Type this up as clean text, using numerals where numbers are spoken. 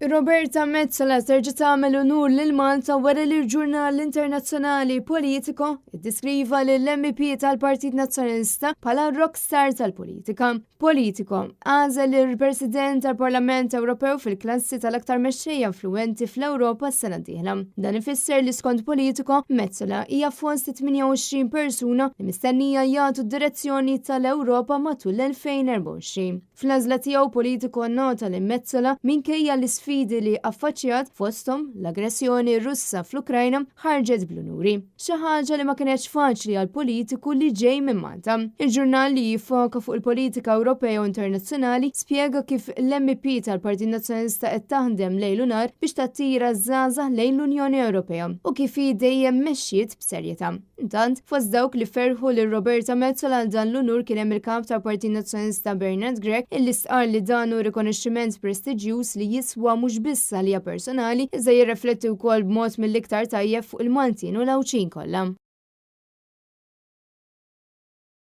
Roberta Metsola terġa' tagħmel unur lil Malta wara li l-ġurnal internazzjonali Politico iddeskriva lill-MEP tal-Partit Nazzjonalista bħala rockstar tal-politika. Politico għażel lill-President tal-Parlament Ewropew fil-klassi tal-aktar mexxejja influwenti fl-Ewropa s-sena d-dieħla. Dan ifisser li skont Politico, Metsola hija fost 28 persuna li mistennija jagħtu d-direzzjoni tal-Ewropa matul l-2024. Fl-għażla tiegħu Politico nnota li Metsola, minkejja l-isfidi li affaċċjat, fosthom l-aggressjoni Russa fl-Ukrajna, ħarġet bl-unuri. Xi ħaġa li ma kinetx faċli għal politiku li ġej minn Malta. Il-ġurnal li jiffoka fuq il-politika Ewropea u internazzjonali spjega kif l-MEP tal-Partit Nazzjonalista qed taħdem lejl u nhar biex tattira ż-żgħażagħ lejn l-Unjoni Ewropea u kif hi dejjem mexxiet b'serjetà. Intant, fost dawk li ferħu lil Roberta Metsola għal dan l-unur kien hemm il-Kap tal-Partit Nazzjonalista Bernard Grech illi stqarr li dan hu rikonoxximent prestiġjuż li jiswa mhux biss għaliha personali iżda jirrefletti wkoll b'mod mill-iktar tajjeb fuq il-Maltin u l-Għawdxin kollha.